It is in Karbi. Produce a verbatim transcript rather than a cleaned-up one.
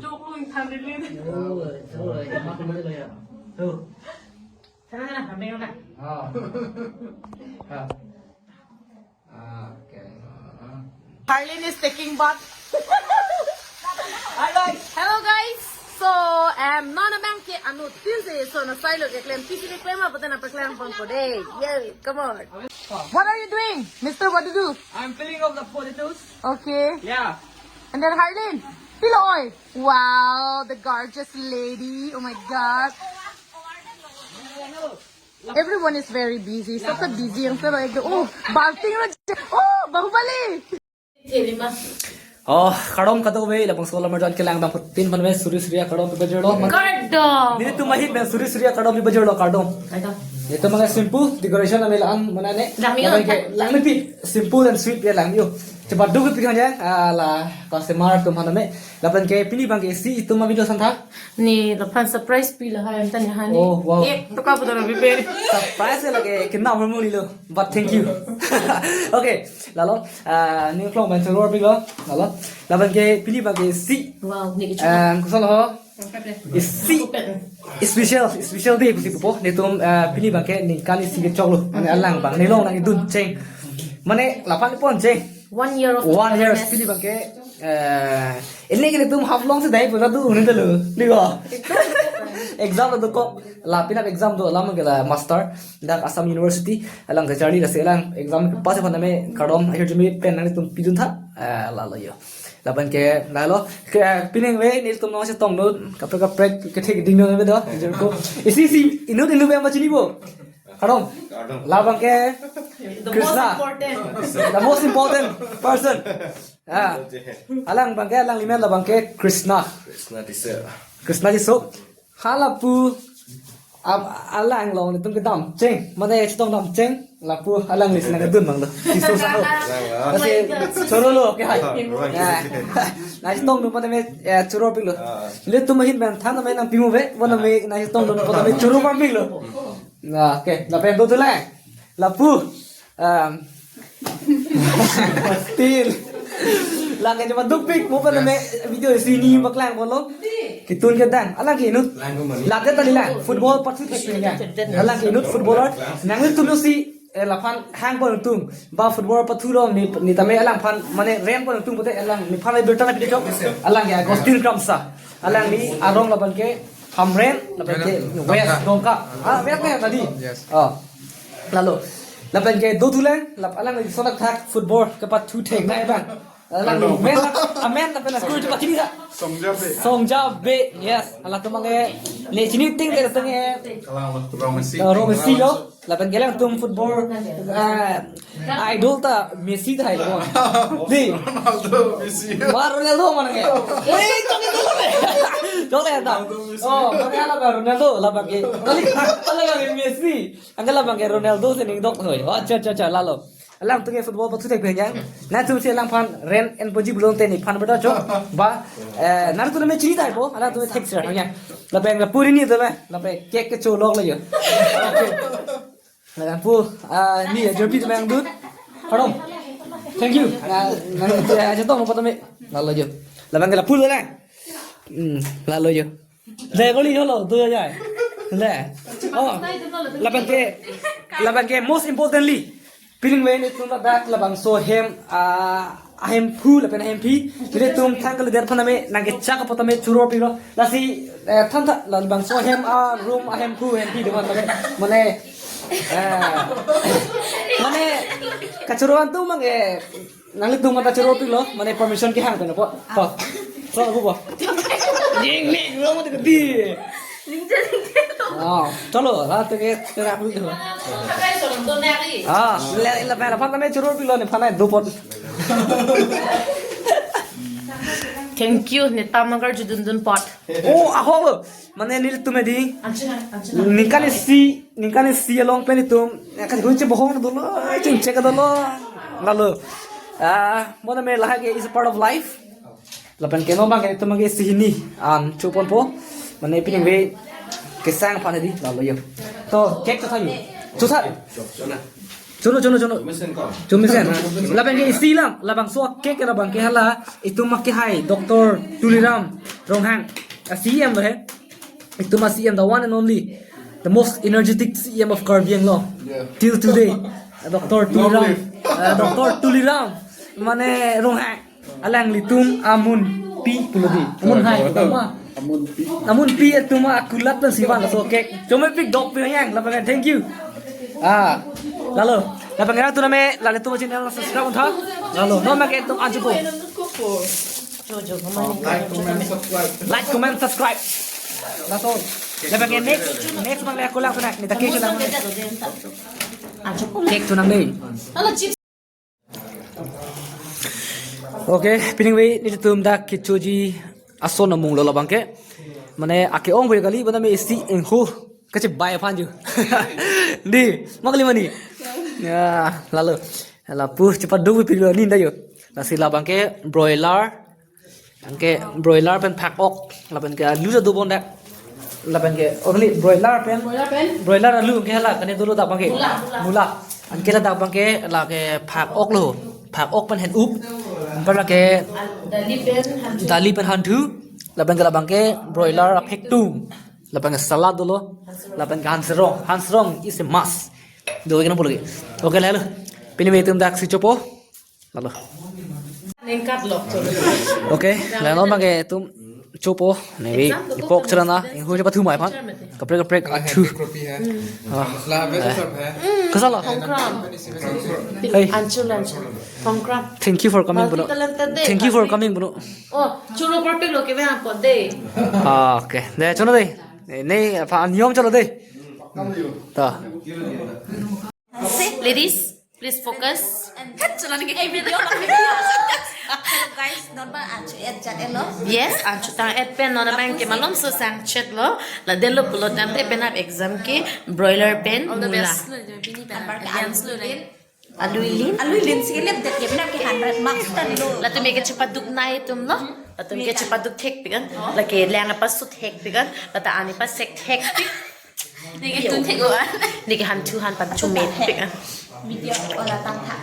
Joke ko ingthan dili. Oh, so, eh, mak mo lo ya. So. Sana, sana, kami na. Ah. Ah. Ah, okay. Ah. Harleen is taking bath. Hi, guys. Hello, guys. So, um, non abang ke anuttin si, so na silo keklem, pisi keklem apa tana paklang pon po de. Yay, come on. What are you doing, Mister What to do? I'm peeling off the potatoes. Okay. Yeah. And then Harleen, pilo oi. Wow, the gorgeous lady. Oh my God. Everyone is very busy. Sabse busy ang sir. Oh, balting ra. Oh, Bahubali. Oh, kardom kadokave, labangso alam arjan kelang abangphutin aphan me suri suri akardom pajirlo. Kardom. Nelitum ahit pen suri suri akardom pajirlo, kardom. Kardom. Nelitum abang simple decoration kami la-an mane ne. Lang yo. Labang ke lang ni pi, simple and sweet ya lang yo. Cepat dulu pi kan ya. Ala customer atum aphan me. Lapen ke pini abang ke isi itum a-video santha. Ne laphan surprise pi lahai anta ne hani. Oh, wow. Eh, toka putar na pipe. Surprise lake kena mo lo. But thank you. Okay, lalo, ah, ne klong pen choro pilo, lalo. Lapen ke pini abang ke isi. Wow, ne ke choro. Ah, koson ho? Isi. Special, special day pusi pupo. Nelitum, ah, pini abang ke ningkan isi kechoklo. Mane alang abang ne long nangkedun cheng. Mane laphan pon cheng. One year of One year togetherness. Pini abang ke, eh, ini ke nelitum half long si dai pura tu, ini tu lo. Di ko. Exam tu ko. La pini exam tu, alam ke la master. Dak Assam University. Alang kacharli lasi alang exam pass aphan me kardom ahirjume pen nanglitum pidun tha. Eh, lalo yo. Lapen ke, lalo. Ke, pini ave, nelitum nangchetongdun. Kaprek kaprek kethek dingdun ave do. Jirko. Isi isi, inut inut ave apa chini bo? Kardom. Kardom. Labang ke The most Krishna. Important. The most important person. Ah. Alang abang ke, alang limen labang ke Krishna. Krishna Tisso. Krishna Tisso. Hala pu, ab-, alang along nelitum kedam cheng. Mane chetongdam cheng. Lapu alang lisi nangkedun abang lo. Tisso saho. Alang lo. Lasi choro lo ke hai. Ah, memang. Ya. Nangchetongdun pada me, ya, choro pik lo. Ah. Nelitum ahin pen than me nangpimu ave. Wana me nangchetongdun pada me choro pik lo. Na, okay. Lapen do tu le. Lapu. Um, still. Lang ke cuma dukpik, mo pen me video isi ne paklang bolo. Ketun kedang. Alang ke inut. Lang ke mani. Lake tadi lang. Football pathu thek ya. Alang ke inut footballer. Nanglitum si, eh, laphan hang pon tum. Ba football pathu lo ne, ne tame alangphan, mane rent pon tum pute alang nephan birta na pide chok. Alang ke Agustin Kramsa. Alang ne arong lapen ke Hamren, lapen ke West Dongka. Ah, West ya tadi. Yes. Oh. Lalo. Lapen ke do tu lang, lap alang ne sodak thak football kepathu thek na abang. Alang ne men la, amen lapen la score cepat kini sa. Song Jabe. Song Jabe, yes. Alangtum abang ke ne chini ting ke teng ke. Alang lo, Rong Messi. Oh, Rong Messi lo. Lapen ke alangtum football, ah, idol ta Messi ta hai lo. Di. Ronaldo, Messi. Mar Ronaldo mana ke? Eh, chok itu lo. Chok le ta. Ronaldo, Messi. Oh, mana ala ba Ronaldo, labang ke. Kali, ala ba Messi. Angke labang ke Ronaldo si ning dok hoi. Oh, acha, acha, acha, lalo. Alangtum ke football pathu thek pen ya. Nangtum si alangphan rent en ponji belum te nephan beda chok. Ba, eh, nangtum me chini tai po. Alangtum thek sir ya. Lapen ke puri ne tame. Lapen cake kecho lok le yo. Okay. Lapen pu, ah, ne ya jopi tame angdut. Kardom. Thank you. Na, na, ya, chetong po tame. Lalo yo. Lapen ke lapu le. Hmm, lalo yo. Le koli holo, do ya. Le. Oh, lapen ke, lapen ke most importantly, piling ave nelitum ladak labangso ahem, ah, ahemphu lapen ahemphi. Nelitum thang kalidet aphan tame nangkechak apot tame choro pik lo. Lasi, eh, than tha labangso ahem, ah, room ahemphu ahemphi do mane, mane, eh, mane kachoro an tu mang, eh, nanglitum mata choro pik lo, mane permission kehang pen po. Po. Po, po, po. Jing ni, lo mo di. Ningje, ningje lo. Ah, chalo, la te ke, te rap lo. Pakai sorom to nari. Ah, le, le, la, la, phan tame choro pik lo nephan do pot. Thank you, ne tam agar judun dun pot. Oh, ahok lo. Mane nelitum edi. Anchina, anchina. Ningkan isi, ningkan isi along pen itum. Ya, kasi gunche bohong dolo, chingche ka dolo. Lalo. Ah, mo tame lahai ke is a part of life. Lapen ke non abang ke itum ke isi hini an chopon po. Mane pining ave kesang aphan edi. Lalo yo. To, cake to thayo. To thayo. Chono, chono, chono. Chomisen ko. Chomisen. Labang ke isi alam, labangso a-cake labang ke hala, itum akehai, Doctor Tuliram Ronghang. A C E M he. Itum a C E M, the one and only, the most energetic C E M of Karbi Anglong. Yeah. Till today. Doctor Long Tuliram. Live. Uh, Doctor Tuliram. Mane Ronghang. Alanglitum amunpi pulo di. Amunhai, tama. Amunpi. Amunpi atum akulat pen sivan laso cake. Chomepik dok pi yang, labang ke thank you. Ah, lalo. Labang ke nangtum name, lalo tum channel subscribe untha. Lalo, non make tum anju po. Like, comment, subscribe. Like, comment, subscribe. That's all. Labang ke next, next bang le aku lang tu nak, ni tak cake lang. Cake tu nang dei. Halo, chips. Okay, piningve nelitum dak kechoji ason amung lo labang ke. Mane ake-ong pu kali, bana me isi ingho kachebai aphan ju. Di, mak kali mane. Ya, lalo. Lapu cepat dulu video ni dah yo. Lasi labang ke broiler. Anke broiler pen phak-ok, lapen ke alu ta dobom dak. Lapen ke only broiler pen. Broiler pen? Broiler alu ke hala, kene dolo dak abang ke. Mula, mula. Mula. Anke ladak abang ke lake phak-ok lo. Phak-ok pen hen-up. Anpar lake dali pen hanthu. Dali pen hanthu. Lapen ke labang ke broiler aphek tum. Lapen ke salad dolo. Lapen ke hansrong. Hansrong is a must. Do ke na pulo ke. Okay, lalo. Piningve itum dak si chopo. Lalo. Ningkat lok tu. Okay, lalo abang ke itum chopo, nevi ipok cherana, ingho cepat humai aphan. Kaprek kaprek, athu. Kropi hai. Ah. Masala veg sab hai. Kasala? Thongkram. Hey. Anchur, anchur. Thongkram. Thank you for coming, bro. Multi-talented dei. Thank you for coming, bro. Oh, choro kropi lo ke ve apo dei. Ah, okay. Dei, chono dei. Nei, nei, aphan niyom cholo dei. Ta. See, ladies, please focus. Kan chalani ke video lo, video. Hello guys, non ba anchu et jat elo. Yes, anchu tang et pen non abang ke malomso sangchet lo. Ladak lo pulo tangte penap exam ke broiler pen mula. All the best lo, pini pen. Anpar ke alu lin. Alu lin. Alu lin si lep det ye penap ke hundred marks tan lo. Latum ke chepaduk nai atum lo. Latum ke chepaduk thekpik an. Lake lang apa sut thekpik an. Lata ani pasek thekpik. Neke tun thek-o an. Neke hanthu han pan chume pik an. Video ola tangtha.